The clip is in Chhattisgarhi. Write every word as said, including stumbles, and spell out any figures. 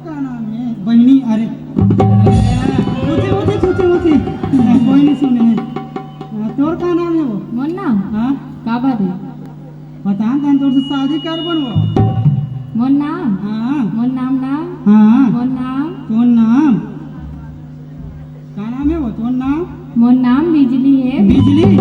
का नाम हे बहिनी? अरे, अरे, उठे, उठे, उठे, उठे। कोई नहीं सुने हे। तोर का नाम हे वो? मोर नाम? हाँ। काबर रे? पता नहीं, तोर से शादी करबो न वो। मोर नाम? हाँ। मोर नाम ना? हाँ। मोर नाम? तोर नाम? का नाम हे वो? तोर नाम? मोर नाम बिजली हे। बिजली?